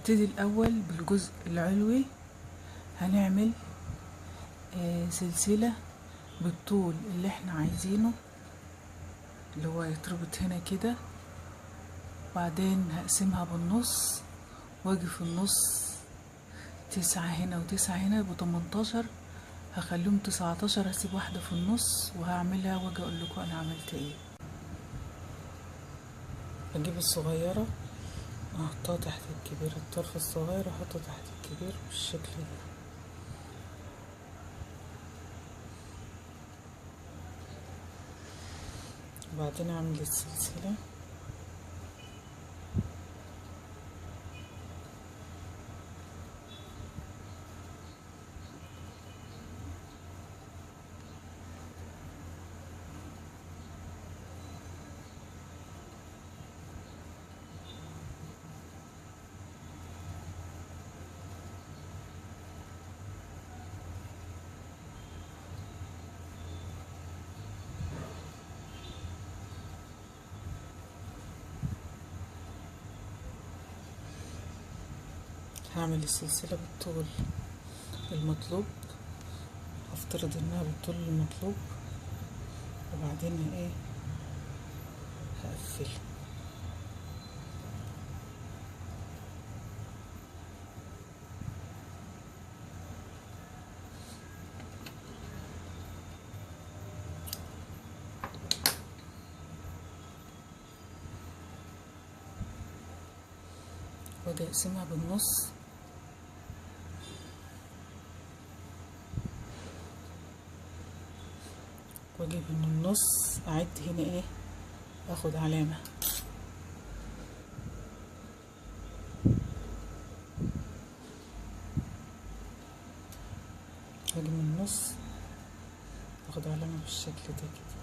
هنبتدي الاول بالجزء العلوي. هنعمل سلسلة بالطول اللي احنا عايزينه اللي هو يتربط هنا كده، بعدين هقسمها بالنص واجي في النص 9 هنا و9 هنا يبقوا 18، هخليهم 19، هسيب واحدة في النص وهعملها واجي اقول لكم انا عملت ايه. اجيب الصغيرة احطها تحت الكبيرة، الطرف الصغير احطه تحت الكبير بالشكل ده. وبعدين اعمل السلسلة هعمل السلسلة بالطول المطلوب، هفترض انها بالطول المطلوب، وبعدين ايه هقفل. واجي اقسمها بالنص واجيب من النص اعد هنا ايه، اخد علامة اجي من النص اخد علامة بالشكل ده كده.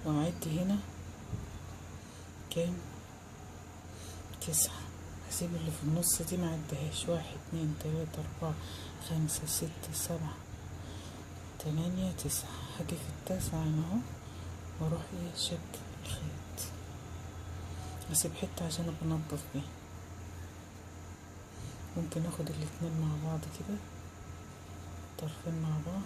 واعد هنا كام؟ 9. هسيب اللي في النص دي ما عدهاش، 1 2 3 4 5 6 7 8 9. هاجي في التاسعة هنا اهو واروح ايه شك الخيط، هسيب حتة عشان ابقى انضف بيها. ممكن اخد الاتنين مع بعض كده، طرفين مع بعض،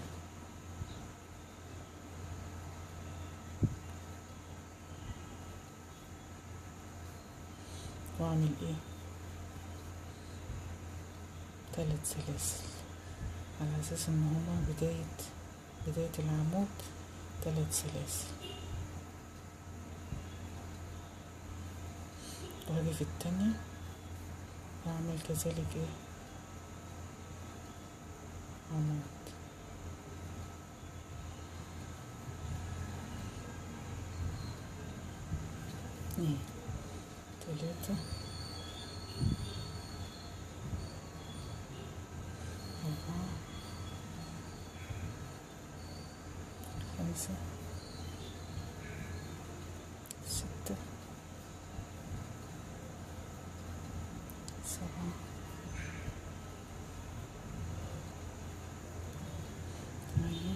واعمل ايه 3 سلاسل على اساس ان هما بداية العمود 3 سلاسل. وهاجي في التانية واعمل كذلك ايه عمود. اتنين 3 4 5 6 7 8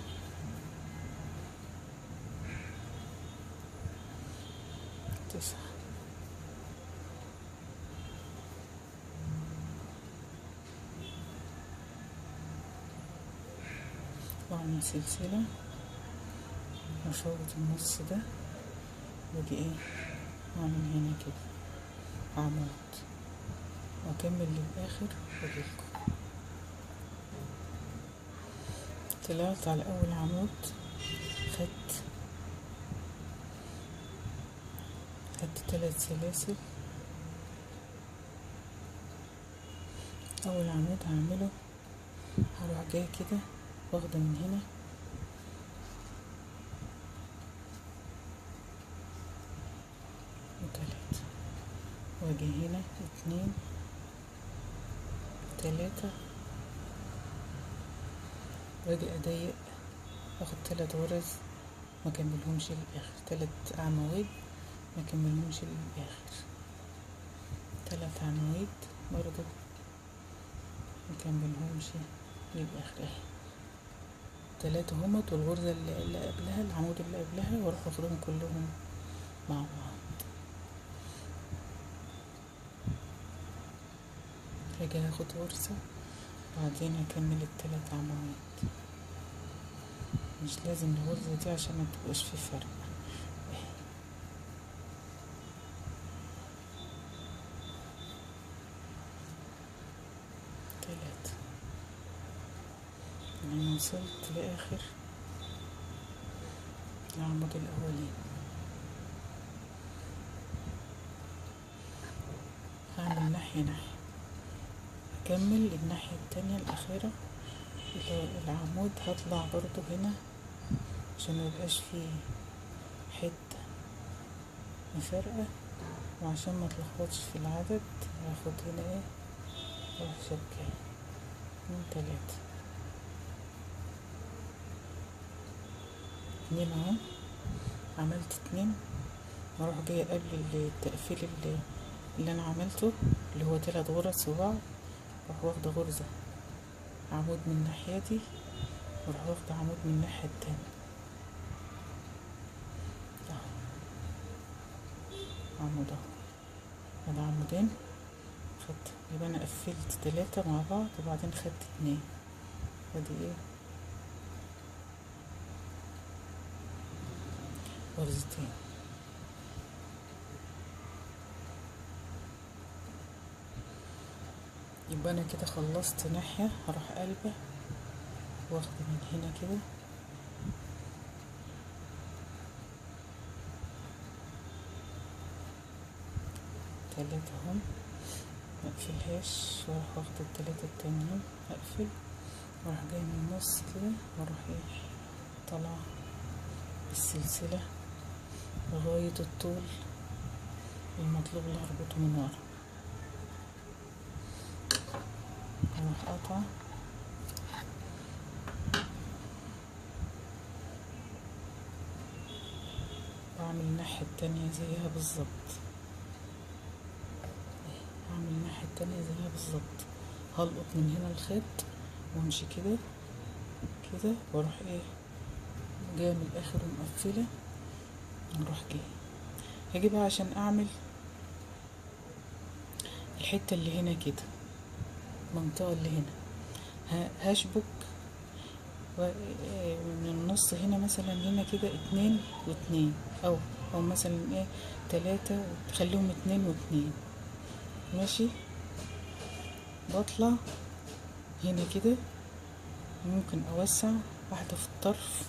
9. واعمل سلسلة وافوت النص ده واجي ايه اعمل هنا كده عمود واكمل للاخر واجيلكم. طلعت على اول عمود، خدت 3 سلاسل. اول عمود هعمله هروح جاي كده واخده من هنا و3، واجي هنا 2 3، واجي اضيق اخد 3 غرز ما كملهمش للاخر، 3 عواميد ما كملهمش للاخر، 3 عواميد برضو ما كملهمش للاخر اهي. 3 همت والغرزة اللي قبلها العمود اللي قبلها، واروح واخدهم كلهم مع بعض. هاجي هاخد غرزة بعدين هكمل ال3 عواميد. مش لازم الغرزة دي عشان ما تبقاش في فرق. تلاتة، يعني وصلت لآخر العمود الأولاني. هعمل ناحية ناحية، هكمل الناحية التانية الأخيرة العمود. هطلع برضو هنا عشان ميبقاش فيه حتة مفرقة، وعشان ما تلخبطش في العدد هاخد هنا ايه واروح شبكة 2 3 2 اهو. عملت 2، واروح جاية قبل التقفيل اللي انا عملته اللي هو 3 غرز في بعض، اروح واخدة غرزة عمود من الناحية دي، واروح واخدة عمود من الناحية التانية اهو، عمود اهو، ادي عمودين خدت. يبقى انا قفلت 3 مع بعض وبعدين خدت 2، ادي ايه غرزتين. يبقى انا كده خلصت ناحية. هروح قلبة واخده من هنا كده تلاتة اهم، مقفلهاش، واروح واخده التلاتة التانيين اقفل، واروح جاي من النص كده واروح ايه طالعة بالسلسلة لغاية الطول المطلوب اللي هربطه من ورا. اروح قاطعة واعمل الناحية التانية زيها بالظبط. هعمل الناحية التانية زيها بالظبط، هلقط من هنا الخيط وامشي كده كده، واروح ايه جاية من الاخر ومقفلة، نروح جاية. هاجي بقى عشان اعمل الحتة اللي هنا كده، المنطقة اللي هنا هشبك من النص هنا مثلا، هنا كده 2 و2، او مثلا ايه 3، تخليهم 2 و2 ماشي. بطلع هنا كده، ممكن اوسع واحدة في الطرف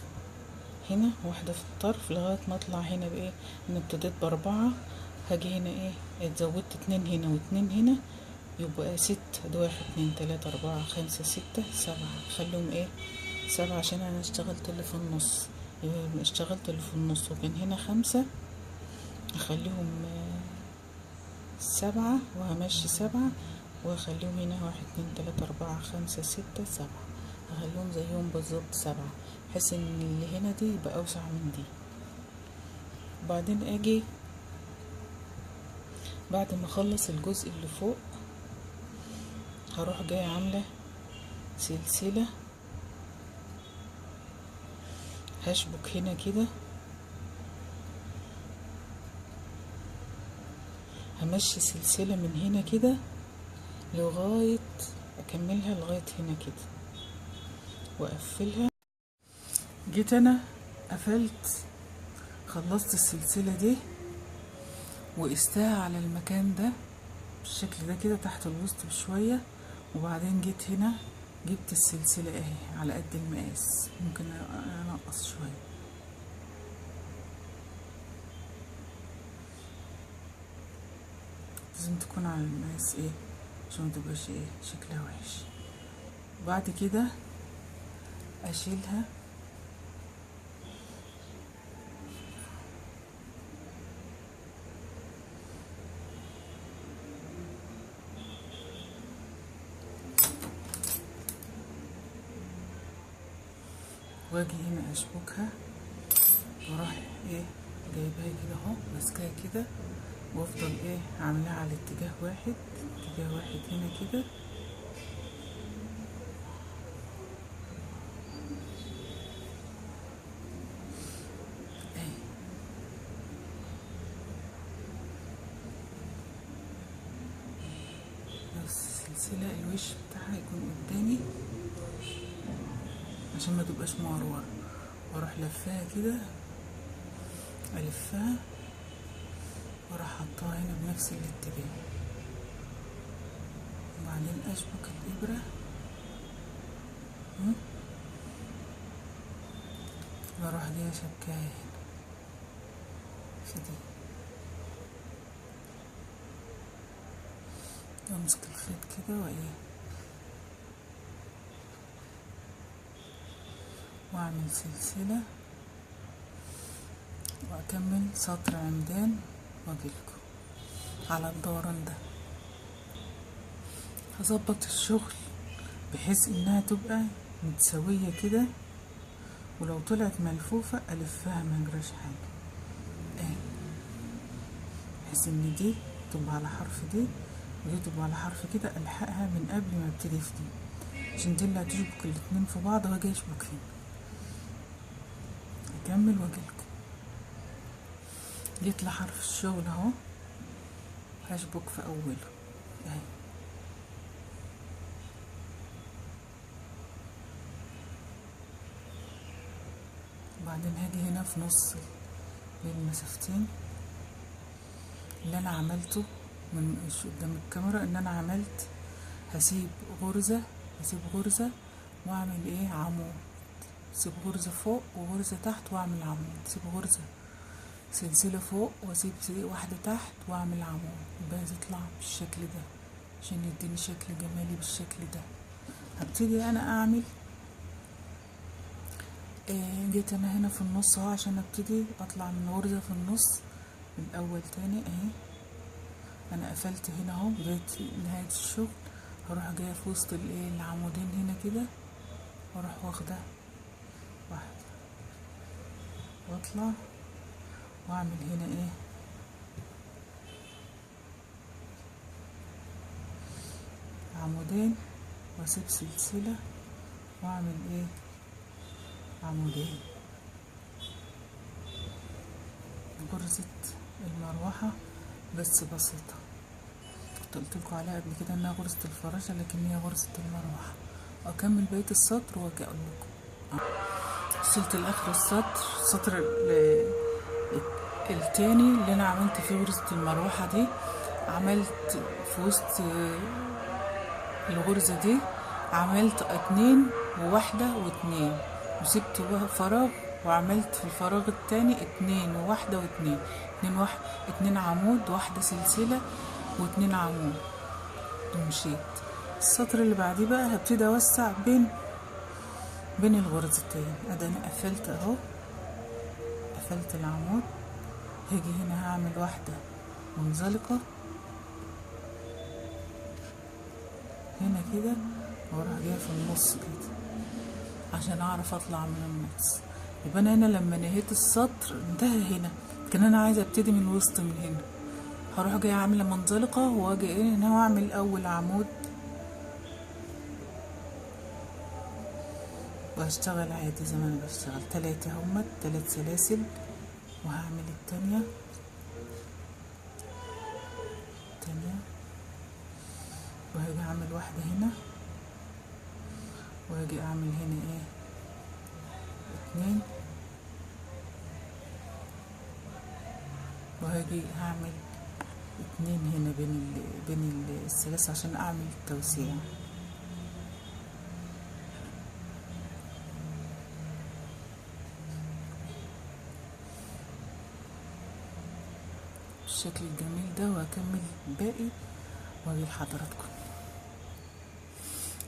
هنا واحدة في الطرف لغاية ما اطلع هنا بايه. انا ابتديت ب4، هاجي هنا ايه اتزودت 2 هنا و2 هنا، يبقى 6. ده 1 2 3 4 5 6 7، خليهم ايه 7 عشان انا اشتغلت اللي في النص. يبقى اشتغلت اللي في النص وكان هنا 5، اخليهم 7 وهمشي 7، واخليهم هنا 1 2 3 4 5 6 7، هخليهم زيهم بالظبط 7، بحيث ان اللي هنا دي يبقى اوسع من دي. وبعدين اجي بعد ما اخلص الجزء اللي فوق هروح جاية عاملة سلسلة، هشبك هنا كده، همشي سلسلة من هنا كده لغاية اكملها لغاية هنا كده واقفلها. جيت انا قفلت، خلصت السلسلة دي وقستها على المكان ده بالشكل ده كده تحت الوسط بشوية، وبعدين جيت هنا جبت السلسلة اهي على قد المقاس، ممكن انقص شوية. لازم تكون على المقاس ايه عشان متبقاش ايه شكلها وحش. بعد كده اشيلها واجي هنا اشبكها، واروح ايه جايبها كده اهو ماسكاها كده، وافضل ايه عاملاها على اتجاه واحد، اتجاه واحد هنا كده، سلسلة، الوش بتاعها يكون قدامي عشان ما تبقاش معروره، واروح لفاها كده، الفها واروح حطها هنا بنفس الاتجاه، وبعدين اشبك الابره واروح جاية شبكاها هنا في دي، وامسك الخيط كده وايه، واعمل سلسلة واكمل سطر عمدان واجيلكم على الدوران ده. هظبط الشغل بحيث انها تبقى متساوية كده، ولو طلعت ملفوفة الفها ما يجراش حاجة اهي، بحيث ان دي تبقى على حرف دي ودي تبقى على حرف كده، الحقها من قبل ما ابتدي في دي عشان دي اللي هتشبك الاتنين في بعض، واجي اشبك هنا. اكمل واجيلكم. جيت لحرف الشغل اهو، هشبك في اوله اهي، وبعدين هاجي هنا في نص بين المسافتين اللي انا عملته من قدام الكاميرا، ان انا عملت هسيب غرزة، هسيب غرزة واعمل ايه عمود، سيب غرزة فوق وغرزة تحت واعمل عمود، سيب غرزة سلسلة فوق واسيب واحدة تحت واعمل عمود، يبقى تطلع بالشكل ده عشان يديني شكل جمالي بالشكل ده. هبتدي انا اعمل جيت انا هنا في النص اهو عشان ابتدي اطلع من غرزة في النص الاول تاني اهي، انا قفلت هنا اهو بداية نهاية الشغل، هروح جاية في وسط الايه العمودين هنا كده، واروح واخدة واحدة واطلع واعمل هنا ايه عمودين، واسيب سلسلة واعمل ايه عمودين. غرزة المروحة بس بسيطة، كنت قلت لكم عليها قبل كده انها غرزة الفراشة، لكن هي غرزة المروحة. اكمل بقية السطر واجي اقول لكم. وصلت لاخر السطر، السطر التاني اللي انا عملت فيه غرزة المروحة دي، عملت في وسط الغرزة دي عملت 2 و1 و2، وسبت فراغ، وعملت في الفراغ التاني 2 و1 و2، 2 1 2 عمود واحدة سلسلة و2 عمود، ومشيت. السطر اللي بعديه بقى هبتدي اوسع بين الغرزتين. ادي انا قفلت اهو، قفلت العمود، هاجي هنا هعمل واحدة منزلقة هنا كده، واروح جاية في النص كده عشان اعرف اطلع من النص. يبقى انا هنا لما نهيت السطر انتهى هنا، لكن انا عايزه ابتدي من الوسط من هنا، هروح جاية عامله منزلقه واجي ايه هنا واعمل اول عمود، وهشتغل عادي زي ما انا بشتغل 3 هما 3 سلاسل، وهعمل التانية وهاجي اعمل واحدة هنا، وهاجي اعمل هنا ايه 2، وهاجي هعمل 2 هنا بين السلاسل عشان اعمل التوسيع. بالشكل الجميل ده، وهكمل الباقي واجي لحضراتكم.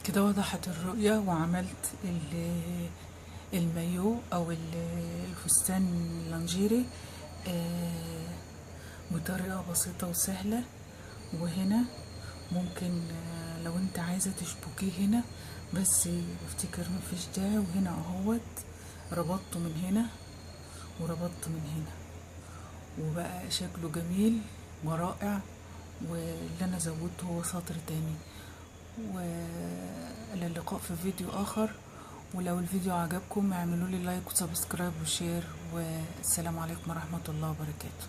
كده وضحت الرؤية، وعملت المايو او الفستان اللانجيري بطريقة بسيطة وسهلة. وهنا ممكن لو انت عايزة تشبكيه هنا، بس افتكر مفيش داعي. وهنا اهوت ربطته من هنا وربطته من هنا، وبقى شكله جميل ورائع. واللي انا زودته هو سطر تاني. والى اللقاء في فيديو اخر. ولو الفيديو عجبكم اعملوا لي like و subscribe و share، والسلام عليكم ورحمة الله وبركاته.